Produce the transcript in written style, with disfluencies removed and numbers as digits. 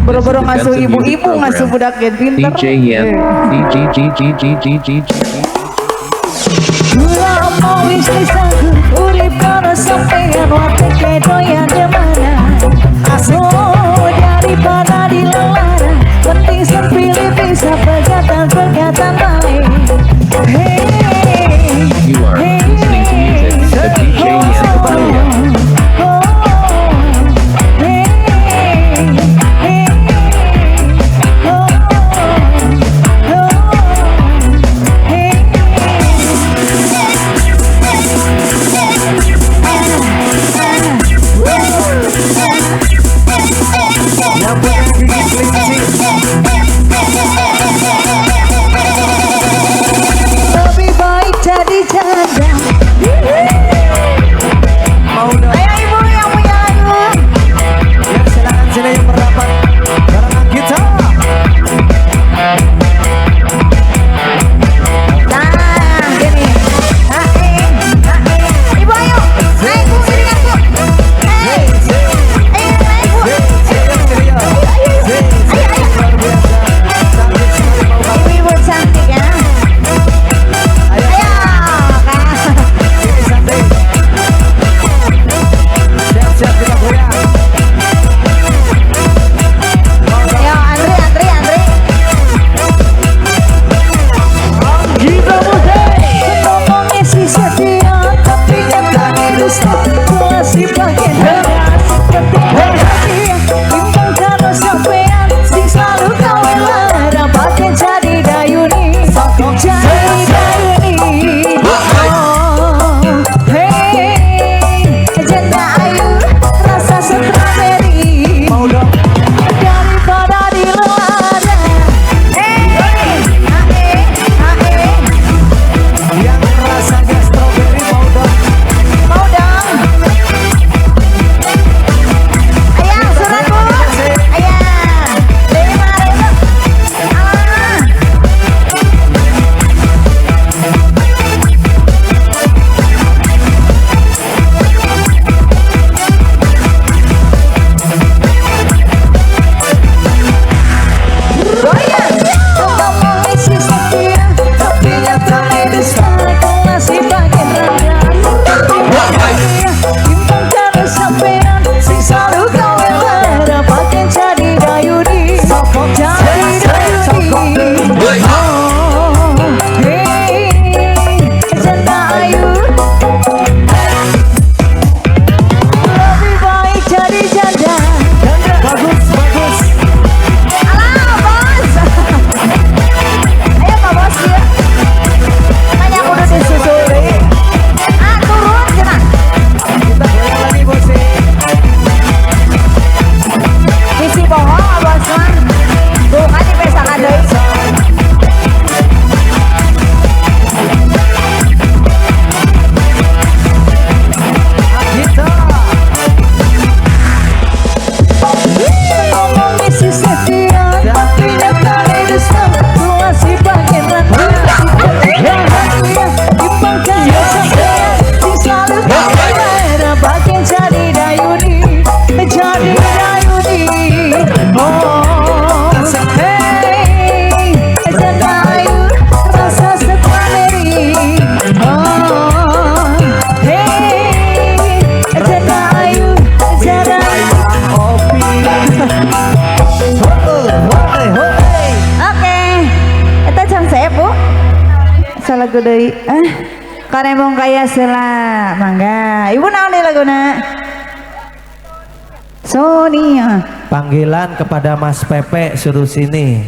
Boro-boro This is ngasuh defensive music ibu-ibu, ngasuh program. Budak gen pinter. DJ Yan, D G G G G G G G. Kula mau wis lisanku urip karo sampean wateke doyan mana. Oh, daripada dilelara, penting sepilih bisa pegatan-pegatan baik. Hey, You are listening to music of DJ Yan Aprilia. Oh, hey, hey, oh, oh, hey. Yang punya gigi kelinci. Lebih baik jadi janda. Mau dong. Ayo ibu yang punya lagu. Ya, silakan sini yang merapat barengan kita. Nah, gini. Ah, eh, ah, eh. Ibu ayo, naik bu, iringan bu. Hey, ayo naik bu. Ayo, Ayo, ayo. Luar biasa. Cantik sekali mau kamu. Ibu-ibu cantik ya. Ayo, Ayo, Kak. Sini santai. Siap-siap kita goyang. Mau dong. Ayo, Andri, Andri, Andri. Kita musik. Ngomongnya sih setia, tapi nyatanya dusta. Masih bagian beras, ketika setia, timbang karo sampean, sing selalu gawe lara, pakai jadi dayuni, jadi dayuni. Oh, hey, janda ayu, rasa strawberry. Mau dong. Daripada dilelara. Eh, ah, eh, ah, eh. Yang rasanya strawberry mau dong. Mau dong. Ayo, surat bu. Ayo. 5.000. Ah. Goyang. Ngomongnya sih setia, tapi nyatanya dusta. Kau masih bagian rada. Timbang karo sampean, sing selalu gawe lara, pakai jadi dayuni, jadi dayuni. Oh, hey, janda ayu, lebih baik jadi janda. Bagus, bagus. Alah, bos. Ayo, Pak Bos, ya. Makanya aku udah disusuli. Ah, turun, cenah. Kita goyang lagi bos. Bisi bohong, Pak Bos mah. Tuh kan dipesakan deui. Kita. Ngomongnya sih setia, tapi nyatanya dusta. Masih bagian rada. Timbang karo sampean, sing selalu gawe lara, bagian jadi dayuni, jadi dayuni. Oh, hey, janda ayu, rasa strawberry. Oh, hey, janda ayu, janda ayu. Opi. Ho, ho, ho. Oke. Eta jam saya, Bu. Salagu deui. Ah, karembong kaya sela. Mangga. Ibu naon deui laguna? Sonia. Panggilan kepada Mas Pepe suruh sini.